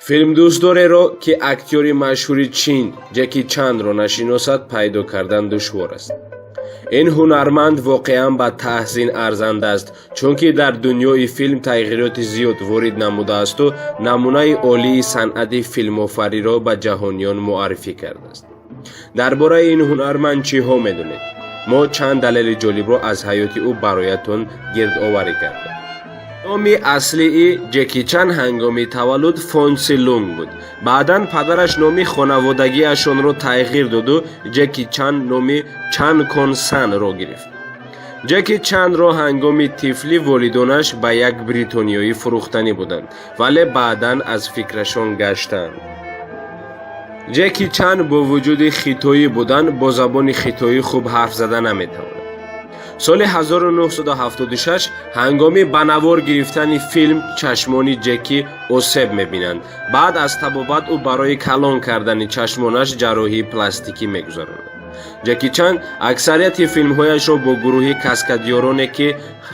Филмдӯстдореро, ки актёри машҳури Чин Ҷеки Чанро нашиносад, пайдо кардан душвор аст. Ин ҳунарманд воқеан ба таҳсин арзанда аст, чунки дар дунёи филм тағйироти зиёд ворид намудаасту намунаи олии санъати филмофариро ба ҷаҳониён муаррифӣ кардааст. Дар бораи ин ҳунарманд чиҳо медонед? Мо чанд далели ҷолибро аз ҳаёти ӯ бароятон гирдоварӣ кардем. Номи аслии Ҷеки Чан ҳангоми таваллуд Фонси Лунг буд. Баъдан падараш номи хонаводагиашонро тағйир доду Ҷеки Чан номи Чан Кон Санро гирифт. Ҷеки Чанро ҳангоми тифлӣ волидонаш ба як бритониёӣ фурӯхтанӣ буданд, вале баъдан аз фикрашон гаштанд. Ҷеки Чан бо вуҷуди хитоӣ будан бо забони хитоӣ хуб ҳарф зада наметавонад. Соли 1976 ҳангоми ба навор гирифтани филм чашмони Ҷеки осеб мебинанд. Баъд аз табобат ӯ барои калон кардани чашмонаш ҷарроҳии пластикӣ мегузаронад. Ҷеки Чан аксарияти филмҳояшро бо гурӯҳи каскадёроне, ки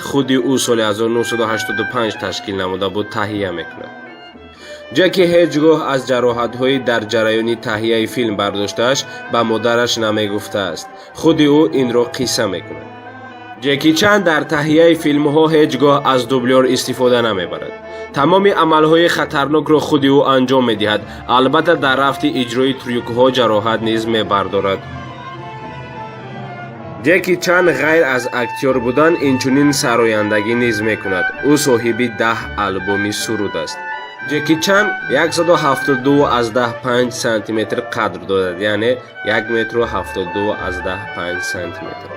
худи ӯ соли 1985 ташкил намуда буд, таҳия мекунад. Ҷеки ҳеҷ гоҳ аз ҷароҳатҳои дар ҷараёни таҳияи филм бардоштааш ба модараш намегуфтааст. Худи ӯ инро қисса мекунад. Ҷеки Чан дар таҳияи филмҳо ҳеҷ гоҳ аз дублёр истифода намебарад. Тамоми амалҳои хатарнокро худи ӯ анҷом медиҳад. Албатта, дар рафти иҷрои трюкҳо ҷароҳат низ мебардорад. Ҷеки Чан ғайр аз актёр будан инчунин сарояндагӣ низ мекунад. Ӯ соҳиби 10 албоми суруд аст. Ҷеки Чан 172,5 сантиметр қадр дорад, яъне 1 метру 72,5 сантиметр.